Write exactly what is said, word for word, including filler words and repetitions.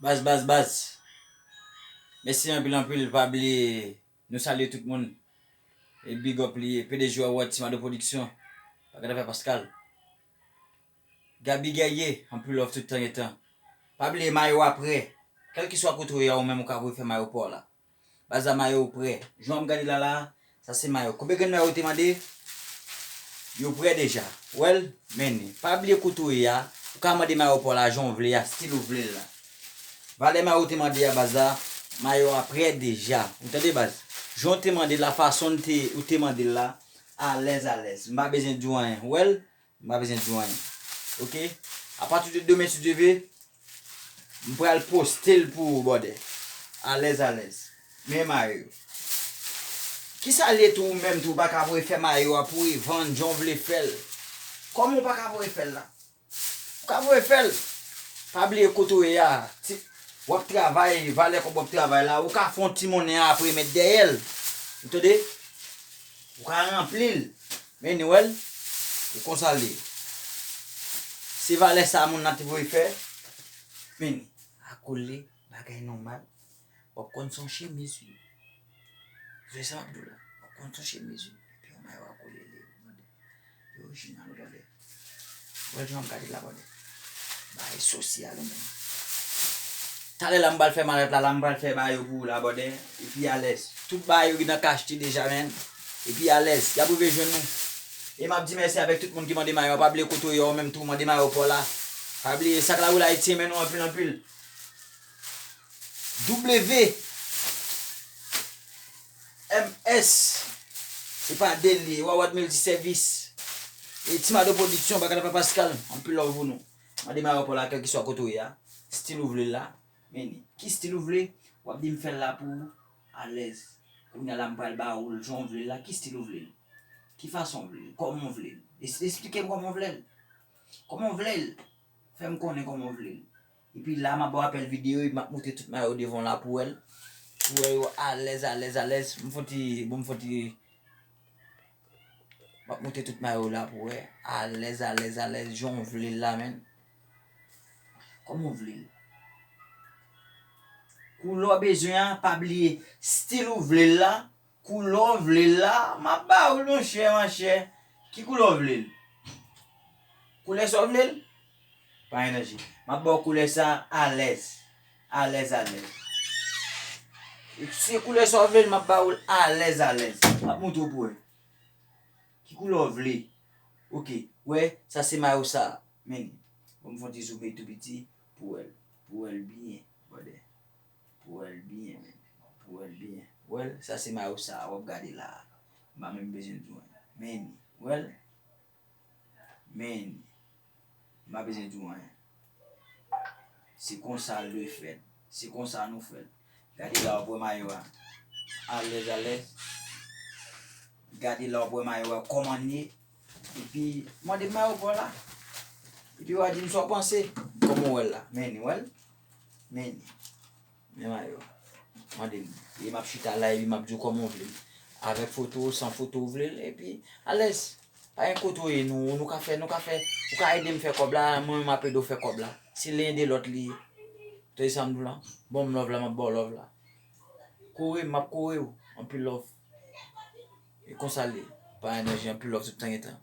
Baz, baz, baz. Mèsi anpil, anpil. Pa bliye, nou salye tout moun. E big up li ye. P D G World Team Ado Production. Bagay afè Pascal. Gaby Guerrier, anpil love tout tan gen tan. Pa bliye mayo a prè. Kèlkeswa kote w ye a, ou menm ou ka voye fè mayo pa w la. Baz, la mayo prè. Jan w ap gade la la, sa se mayo. Konbyen grenn mayo ou te mande? Yo prè deja. Well, men, pa bliye kote w ye a. Ou ka mande mayo pa w la jan w vle a, stil ou vle l la. Valè mayo ou te mande a, baz, la, mayo a prè deja. Ou tande, baz? Jan w te mande l la, fason w te, ou te mande l la, alèz, alèz. M pa bezwen di w anyen. Well, m pa bezwen di w anyen. Oke? Apati de demen, si Dye vle, m pral poste l pou ou, bòdè. Alèz, alèz. Men mayo yo. Kisa l ye tou, ou menm tou, ou pa ka voye fè mayo a pou revann, jan w vle fè l? Kòman ou pa ka voye fè l la? Ou ka voye fè l. Pa bliye kote w ye a. Ti, w ap travay, valè kòb w ap travay la, ou ka fè yon ti monnen apre met dèyè l. Ou tande? Ou ka ranpli l. Men, well, e konsa l ye. Se valè sa moun nan te voye fè. Men, akole, bagay nòmal. W ap konn se yon chemiz, wi. Ou wè sa m ap di w la? W ap konn se yon chemiz, wi. Epi yon mayo a kole li, bòdè. Li orijinal, bòdè. Wè jan m gade la, bòdè. Bagay sosyal, ou menm. Talè la, m pral fè malèt la, la, m pral fè mayo pou ou la, bòdè. Epi alèz. Tout bagay yo gentan achte deja, men. Epi alèz. Y ap rive jwenn nou. E m ap di mèsi avèk tout moun ki mande mayo. Pa bliye kote w ye a, ou menm tou, mande mayo pa w la. Pa bliye, sak la woule Ayiti, men nou anpil, anpil. W M S. Se pa de li, Wawad Multiservice. E Team Ado Production, bagay la pa Pascal. Anpil love pou nou. Mande mayo pa w la, kèlkeswa kote w ye a. Stil ou vle l la. Men, ki stil ou vle? W ap di m fè l la pou ou. Alèz. Kounye a la, m pral ba ou l jan w vle l la. Ki stil ou vle l? Ki fason w vle l? Kòman w vle l? Es-, esplike m kòman w vle l. Kòman w vle l? Fè m konnen kòman w vle l. Epi la, m ap ba w apèl videyo, epi m ap montre tout mayo devan w la pou w wè l. Pou w wè yo alèz, alèz, alèz. M fon ti, bon, m fon ti, m ap montre tout mayo la pou w wè. Alèz, alèz, alèz, jan w vle l la, menn. Kòman w vle l? Koulè w bezwen an, pa bliye. Stil ou vle l la, koulè w vle l la, m ap ba ou l, monchè, monchè. Ki koulè w vle l? Koulè sa w vle l? Pa gen danje. M ap ba w koulè sa alèz. Alèz, alèz. Se koulè sa w vle l, m ap ba ou l alèz, alèz. M ap montre w pou wè. Ki koulè w vle? Oke. Wè, sa se mayo sa. Men, bon, m fon ti zoome tou piti pou w wè l. Pou w wè l byen, brother. Pou w wè l byen, men. Pou w wè l byen. Wè l, sa se mayo sa, w ap gade la. M pa menm bezwen di w anyen. Men, wè l. Men, m pa bezwen di w anyen. Se konsa l dwe fèt. Se konsa nou fè l. Gade la w ap wè mayo a. Alèz, alèz. Gade la w ap wè mayo a kòman l ye. Epi, mande m mayo pa w la. Epi w a di m sa w panse. Kòman w wè l la? Men, wè l? Men. Men mayo. Mande m. E m ap chita la, epi m ap di w kòman w vle l. Avèk foto, san foto w vle l, epi alèz. Pa gen kote w ye, nou, nou ka fè, nou ka fè, ou ka ede m fè kòb la, mwen menm m ap ede w fè kòb la. Se len de lòt li ye. Tande sa m di w la? Ban m love la, m ap ba w love la. Kore m, m ap kore w. Anpil love. E konsa l ye. Pa gen danje, anpil love tout tan gen tan.